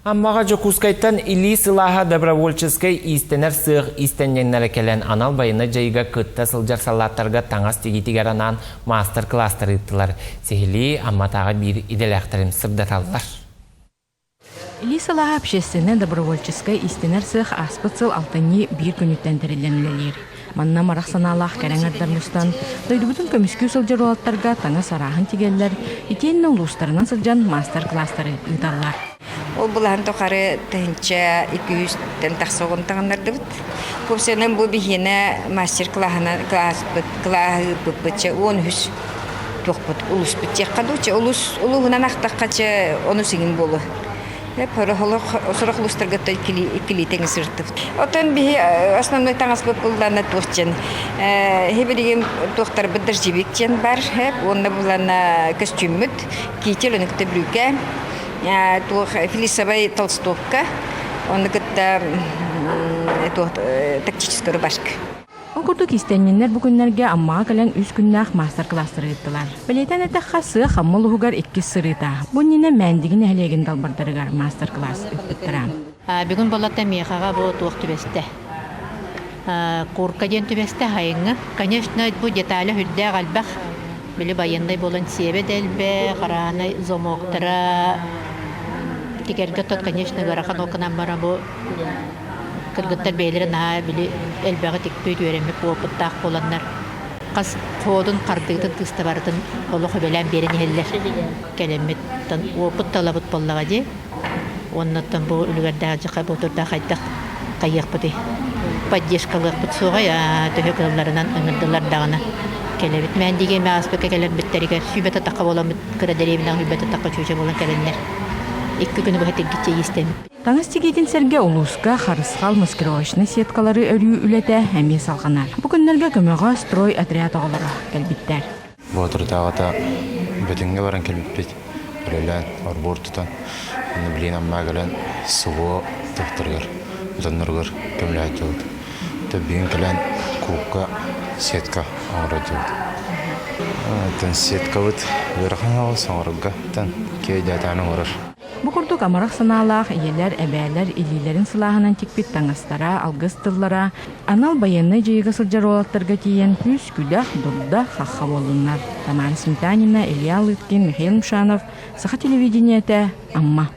Аммаҕа Дьокуускайтан илии сылааһа добровольческай иистэнэр сыах иистэнньэҥнэрэ кэлэн анал байыаннай дьайыыга кытта сылдьар саллааттарга таҥас тигиитигэр анаан маастар-кылаастары ыыттылар. Сиһилии Амматааҕы биир идэлээхтэрин сырдаталлар. Илии сылааһа общественнай добровольческай иистэнэр сыах ааспыт сыл алтынньы биир күнүттэн тэриллэн үлэлиир. Манна амарах санаалаах кэрэ аҥардар мустан, дойдубутун көмүскүү сылдьар уолаттарга таҥас арааһын тигэллэр, итиэннэ улуустарынан сылдьан маастар-кылаастары ыыталлар. Ол былаһын тухары тыһыынча 200-тэн тахса оҕону таҥыннардыбыт. Уопсайынан бу биһиэнэ мастер-кылааһынан кылааспыт кылааһы ыыппыппыт чэ 13 туохпут улууспут диэххэ дуу чэ улуус улууһунан ахтахха чэ ону сигин буолуо. Сорох улуустарга иккилии тэҥи сырыттыбыт. Оттон биһи основной таҥаспыт буллана туох диэн билигин туохтарбыт дождевик диэн бар уонна буллана көстүүммүт китель ону кытта бүрүүкэ туох флисовай толстовка ону кытта туох тактический рубашка. Ол курдук иистэнньэннэр бу күннэргэ Аммаҕа кэлэн үс күннээх маастар-кылаастары ыыттылар. Бэлиэтээн эттэххэ, сыах Амма улууһугар иккис сырыыта. Бу иннинэ Мээндиги нэһилиэгин далбардарыгар маастар-кылаас ыыппыттара. Бүгүн боллотто миэхэҕэ бу туох түбэстэ? Курка диэн түбэстэ хайыҥҥы. Конечно, бу деталя үрдээх элбэх. Били байыаннай буолан сиэбэ да элбэх, араанай замоктара тигэргэ тот, конечно, ыарахан ол гынан баран бу Кыргыттар бэйэлэрэ наһаа били элбэҕи тикпит, үөрэммит уопуттаах буоланнар хас хоодун хардыытын кыыста барытын олох үбэлээн биэрэн иһэллэр. Кэлэммит уопут да ылабыт буоллаҕа дии. Уоннаттан бу үлүгэрдээх дьаха буотурдаах хайдах хайыахпытый? Поддержкалыахпыт суоҕай, төһө кыалларынан ыҥырдылар даҕаны кэлэбит. Мээндигэ эмэ ааспыкка кэлэрбиттэригэр сүүбэ татахха буоламмыт кыра дэриэбинэҕэ сүүбэ татахха чүөчэ буолан кэлэннэр икки күнү быһа тиргиччи иистэммит. Таҥас тигиитин сэргэ улууска харысхал маскировочнай сеткалары өрүү үлэтэ эмиэ салҕанар. Бу күннэргэ көмөҕө строй отряд оҕолоро кэлбиттэр. Боотурдааҕыта Бөтүҥҥэ баран кэлбиппит. Үлэлээн, орбуор тутан, уонна билигин Аммаа кэлэн СВО тохторугар, дьонноругар көмөлөһө дьылбыт. Бүгүн кэлэн куукка сетка оҥоро дьылбыт. Оттон сеткабыт ыарахан оҕус оҥорорго, оттон киэйдээтаан оҥорор. Бу курдук амарах санаалаах ийэлэр, эбээлэр илиилэрин сылааһынан тикпит таҥастара, алгыс тыллара анал байыаннай дьайыыга сылдьар уолаттарга тиийэн күүс-күдэх, дурда, хахха буоллуннар. Тамара Сметанина, Илья Лыткин, Михаил Мшанов, Саха телевидениетэ, Амма.